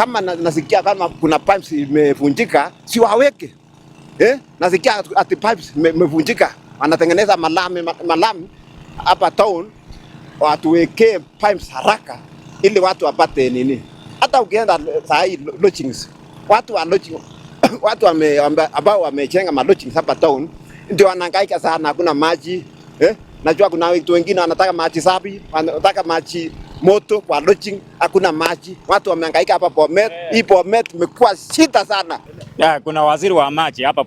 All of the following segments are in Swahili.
Kama nasikia kama kuna pipes imevunjika, si waweke, eh? Nasikia ati pipes imevunjika, wanatengeneza malami malami hapa town, watuwekee pipes haraka ili watu wapate nini. Hata ukienda saa hii lodgings, watu wa lodging, watu ambao wamejenga ma lodgings hapa town ndio wanahangaika sana, hakuna maji, eh? Najua kuna watu wengine wanataka maji safi, wanataka maji moto kwa lodging, hakuna maji. Watu wamehangaika hapa Bomet. Hii Bomet imekuwa shida sana. Yeah, kuna waziri wa maji hapa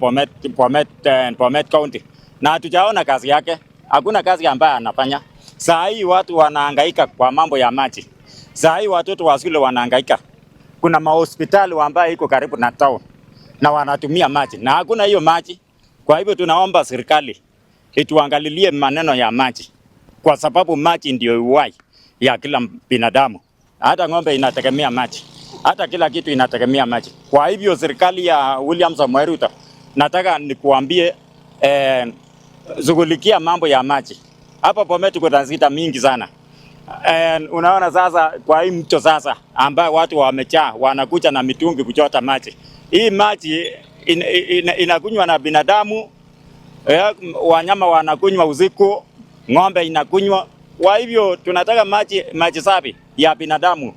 Bomet County na hatujaona kazi yake. Hakuna kazi ambayo anafanya. Saa hii watu wanahangaika kwa mambo ya maji. Saa hii watoto wa shule wanahangaika. Kuna mahospitali ambayo iko karibu na town na wanatumia maji na hakuna hiyo maji. Kwa hivyo tunaomba serikali ituangalilie maneno ya maji, kwa sababu maji ndio uhai ya kila binadamu. Hata ng'ombe inategemea maji, hata kila kitu inategemea maji. Kwa hivyo serikali ya William Samoei Ruto, nataka nikuambie, shughulikia mambo ya maji hapa Bomet. Kuna shida mingi sana. Unaona sasa kwa hii mto sasa ambayo watu wamejaa wanakuja na mitungi kuchota maji. Hii maji inakunywa na binadamu, wanyama wanakunywa usiku, ng'ombe inakunywa. Kwa hivyo tunataka maji, maji safi ya binadamu.